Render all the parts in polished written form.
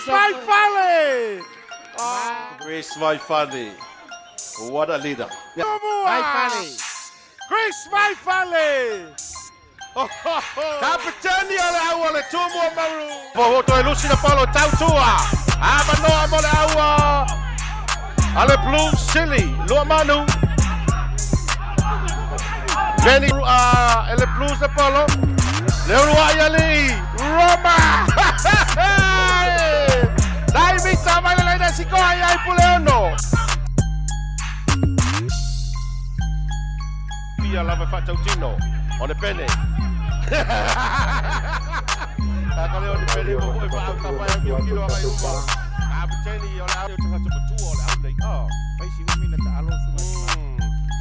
Chris Vaifale! Chris Vaifale. What a leader. Vaifale! Chris Vaifale! Kapiteni o le au o le Tumua Maru. Pohoto e lusi na palo tautua. Avanoa mo le aua. A le Blue Silly. Lua manu. Veni a e le Blues na palo. Le urua i ali. Roma. Dai vita mai le leina sikoa i ai Puleono. Pia lava whatautino. O le pene. Ka leo le pene mo foi pa ka pa ki kilo ai uma. Kapiteni o le au tanga matua o le au nei. Oh, faisi umi na taalo su mai.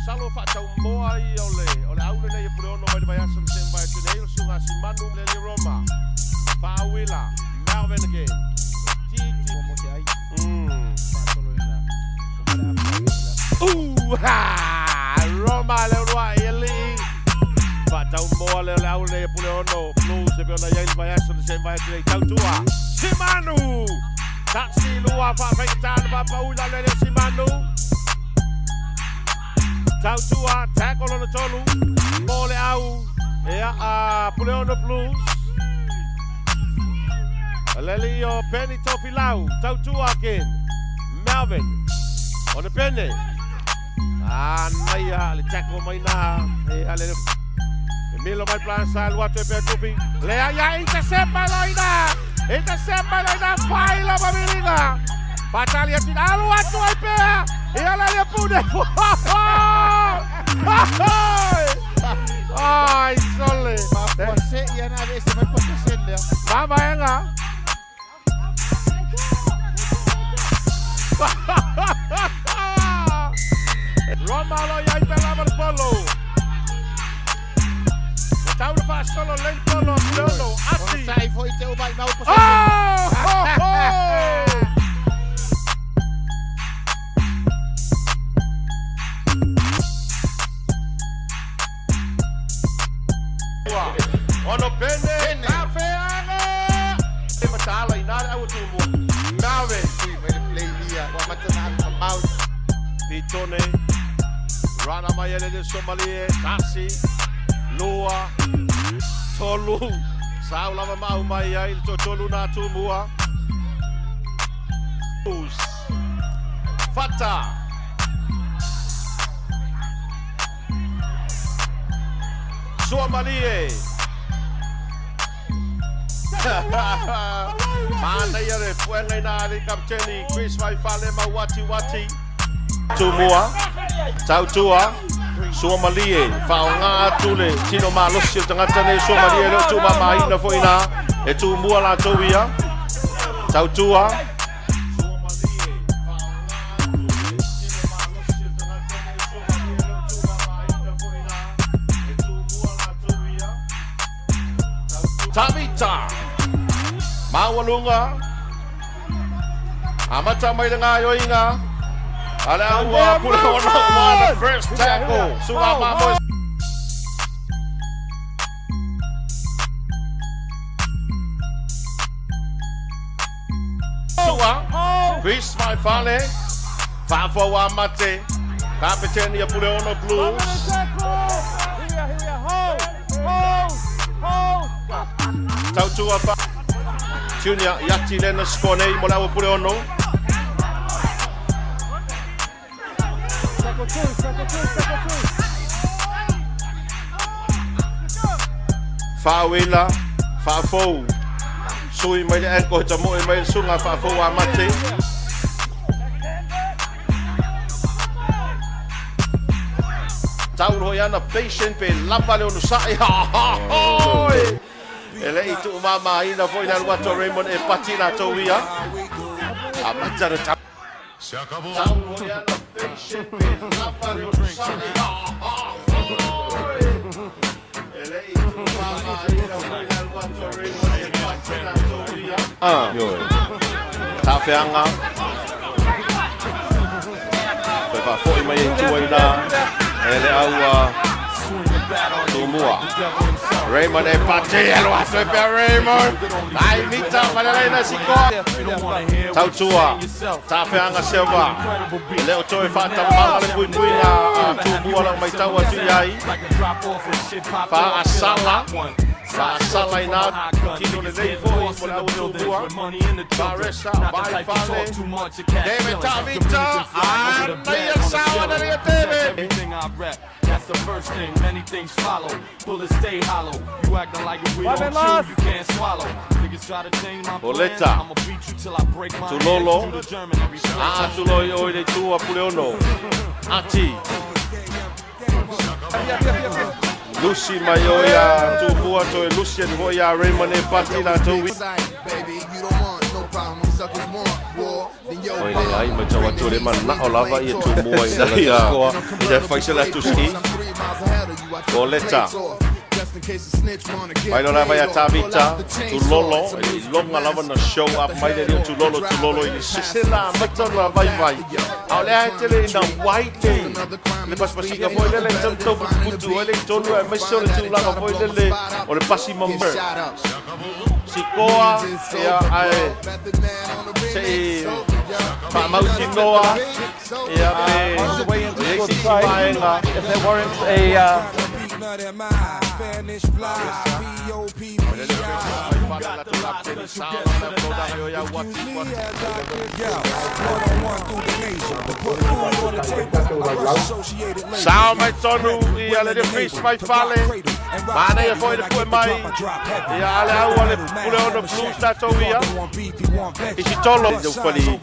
Salo whatau moa i o le o le au nei e Puleono mai le vai aso se vai tu nei o sunga si manu le le Roma. Whaawila, Melvin again. Titi. Mo mo se ai. Whaatolo ina. O mare a whaawila. Ooh, ha! Roma le roa i ali. Whatau moa le le au nei e Puleono. Blues e pena iai le vai aso se vai tu nei tautua. Simanu! Taxi lua whaawhaikatana whapaula le le Simanu. Tautua, tackle on the tolu. Mo le au. E a Puleono Blues. Aleli o Penny Tofilau. Tautua again. Melvin. On the pene. Ah, naia, le tackle mai nā. E ale le... E milo mai plan sa lua te pe tupi. Le ia intercept mai loina. Intercept mai loina. Whaila mamilinga. Patali atu. Alu atu ai pea. E ala le pune. Ai, sole. Mafua se ia na ve se mai possession lea. Mamaenga. Roma lo iai pe lava le polo. Tau le whaasolo le polo. Puleono. Ona Ati. sai foi te o mai mau possession. Oh! Ho, ho! Ono pene, Tafeaga! E matala i nā le au tumua. Melvin. Sui mai le play ia. Wa mata na atu mau. Pitone. Rana mai ele le Somalie. Tasi. Lua. Tolu. Sau lava mau mai ai le tolu nā tumua. Fata. Suamalie. Mana ia le fuenga ina ali kapteni Chris Vaifale ma wati wati. Tumua. Tautua. Suamalie. Whaonga atu le tino malosi o tangata nei Suamalie leo tu mamaina fo ina. E tumua la tau ia. Tautua. Tavita. Maualunga. Amata mai le ngā yoinga. Ale aua pule ono mana first tackle. Sunga mamo. Sua. Chris Vaifale. Whaafau mate. Kapiteni a Puleono Blues. Tautua fa. Junior Yati Lena Skone mo le aua Puleono. Tackle two, tackle two, tackle two. Whaawela, whaafou. Sui mai le anko he tamoe mai le sunga whaafou a mate. Tauro hoi ana patient pe lapa le onu sa'i. Ha ha hoi! E le i tuu mama ina foi na luato Raymond e pati la tau ia. A mata le tau. Tauro hoi ana patient pe lapa le onu sa'i. Ha ha hoi! E le i tuu mama ina foi na luato Raymond e pati la tau ia. Ah, Tā whianga. Koe whaafoi mai e tua ina. E le aua. Tū Tumua. Raymond e pati alu atu e pea Raymond. Nai mita malalaina sikoa. Tautua. Tafeaga Silva. E le o toe faatamala le puipuiga a Tumua lau maitau atu i ai. Faasala. Faasala ina. Tino lelei foi mo le au Tumua. Faresa, vai fale. David Tavita. Anaia sawa na lia David. Everything I rep, that's the first thing. Many things follow. Bullets stay hollow. You acting like if we don't chew, you can't swallow. Niggas try to change my plans. Oleta. I'ma beat you till I break my Tulolo. hands. Do the German every place I Aa tulo i oi le tua Puleono. Ati. Lucy mai oi a Tumua toe Lucien hoi a Raymond e pati la tau. Baby, you don't want no problem. Suckers want war. Then yo, Oi le ai ma tau atu le mana o lava ia Tumua i la ia. I le faisela tuski. Oleta. Mai lo lava ia Tavita, Tulolo, e longa lava na show up mai le leo Tulolo, Tulolo i le sisela matona vai vai. A o le ai tele ina white le pasipasiga foi lele tau tau putu ele tonu e mai se o le tulaga foi lele o le pasi mamber. Sikoa ia ae se i whaamautinoa ia pe On the way in to e score the isi try. maenga. If that warrants a Peanut am I, Spanish fly, P-O-P-P-I. Yeah, one on one through the nation. Put food on the table. I rush associated labels. Sao mai tonu i ale le Chris mai fale. Mana ia foi le pue mai. Ia ale au ale pule ono blues tatou ia. Isi tolo. Tau fali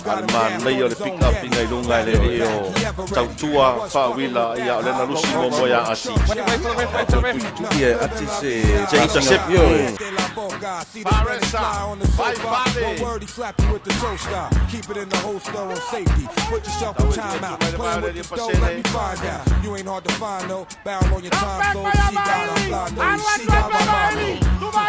ale manai o le pick up inga i lunga i le le o tautua whaawila ia o lena lusi mo mo ia ati. Wait for the ref, wait for the ref. Tuki e ati se Se intercept. Io. Faresa, vai fale. One word, he slap you with the toaster. Keep it in the holster on safety. Put yourself in timeout. Playing with the stove, let me find out. You ain't hard to find, though. Barrel on your time, though. She got a blind, though. She got my mind, though.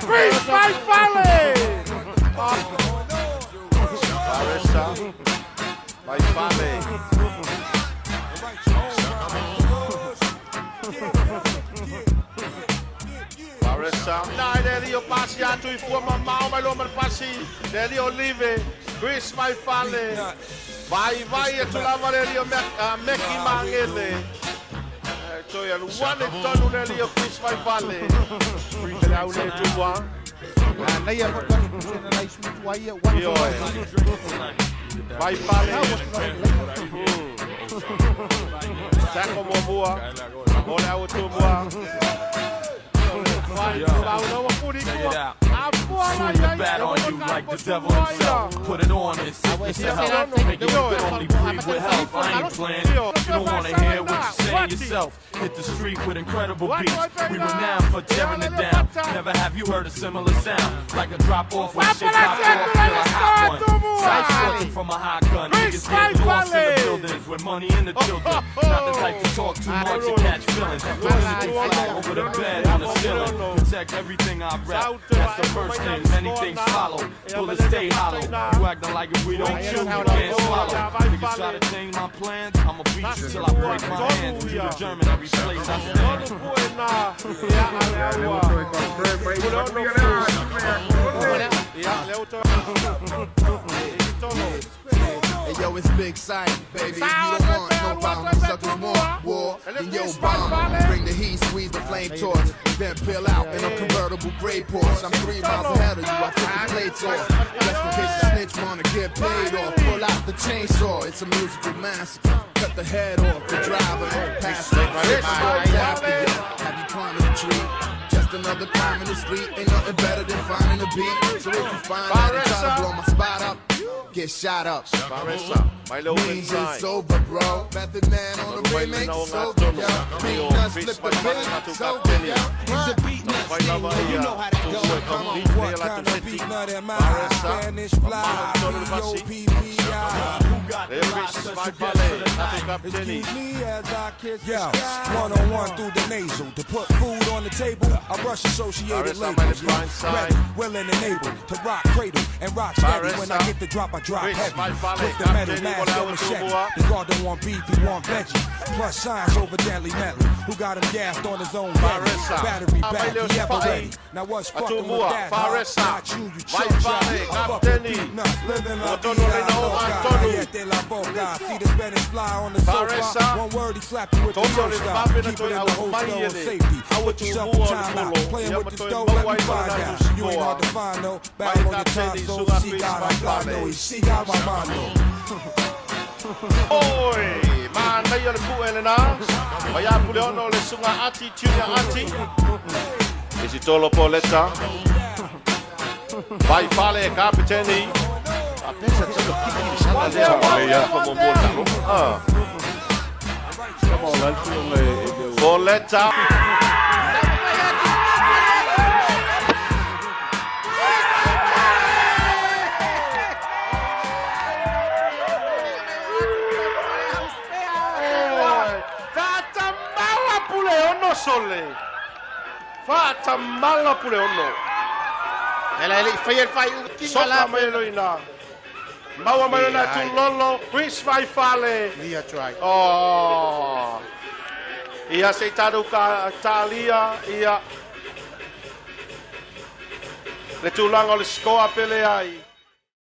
Chris Vaifale! Faresa, vai fale. Faresa. Nai le lio pasi atu i fua mamao mai loa ma le pasi. Le lio Olive. Chris Vaifale. Vai vai atu lava le lio Meki Mangele. Toi alu wane tonu le lio Chris Vaifale. Le au le tumua. Naia foi tonu na isu tua ia one Io e. Vaifale. Tako muamua. Mo le au tumua. Vai, lau lau puri Check it kua. out. Apua Swing the bat on you like the devil himself. Put it on and sickness to help. Make it you can only breathe with help. I ain't playing. You don't wanna hear what you're saying yourself. Hit the street with incredible beats. We renowned for tearing it down. Never have you heard a similar sound. Like a drop off when shit popped off. Feel a hot one. Sight scorching from a hot gun. Niggas get lost in the buildings with money and the children. Not the type to talk too much and catch feelings. Dominican flag over the bed on the ceiling. Protect everything I rep. That's the first thing. Many things follow. Bullets stay hollow. You acting like if we don't chew, you can't swallow. Niggas try to change my plans. I'ma beat you till I break my hands. Do the German every place I stand. Tonu pue na. Ia ale aua. Pule ono blues. Ia le auto. Isi tolo. Hey yo, it's big sight, baby. If you don't want no problem, suckers want war. Then yo, bomb. Bring the heat, squeeze the flame torch, then peel out in a convertible gray Porsche. I'm 3 miles ahead of you. I took the plates off, just in case a snitch wanna get paid off. Pull out the chainsaw. It's a musical massacre. Cut the head off the driver and the passenger. After you, have you climbing the tree? Just another crime in the street. Ain't nothing better than finding a beat. So if you find that and try to blow my spot up, get shot up. Faresa, mai le open Means side. it's over, bro. Method Man on the Mai remix, na it's o ngā over, tonu. yo. Lio Beatnuts Chris flip the Vaifale beat, ngā it's tū over, kapteni. yo. Vai lava ia. Tumua e complete le What la kind tu of seti. beat nut am I? Faresa. Spanish fly, Mamalo tonu le pasi. P-O-P-P-I. Who got Leo the Chris lot special guest Vaifale. for the night? kapiteni. Excuse me as I kiss the sky. One on one through the nasal. To put food on the table, I brush associated Faresa mai le labels. blind side. Ready, willing and able to rock cradle and rock steady. When I Faresa. get the drop, I drop Chris heavy. Vaifale, With the metal kapiteni mask mo le and au machete. Tumua. The guard don't want beef, he want veggie. Plus signs over deadly metal. Who got him gassed on his own battery. Faresa. Battery Ah, back, mai leo he ever Fa'i. ready. Now what's fucking with Atumua, that? huh? Faresa. Not you, you chump Vaifale, shot. I fuck with kapiteni. peanuts, living la Otonu vida Rena o loca. Antonu. Cállate la boca. See the Spanish fly on the sofa. Faresa. One word, he slap you with the Tono le toaster. vape na Keep toe it in au the holster mai on ele. safety. Au Put yourself in tumua o le timeout. polo. Playing Ia with the ma toe dough, maua let me ai find lona out. You ain't tusipoa. hard to find, no. Mai Battle on your time, kapiteni so suga she Chris got a Vaifale. no, she got my mando. Oi, manaia le pu'e lenā mai a Puleono le suga ati Junior ati isi tolo poleta vai fale kapiteni a pesa tolo kiki le sala lea Fale, ia. fa mo mo talo ah Kama o laltu onga e e leo. Poleta Fa'atamala Puleono sole Fa'atamala Puleono Ela ele faia le faaiuga Sopa mai loina Maua mai loina Tulolo Chris Vaifale Lia try. Oh. Ia se tatou ka talia ia le tulaga o le scoa pele ai.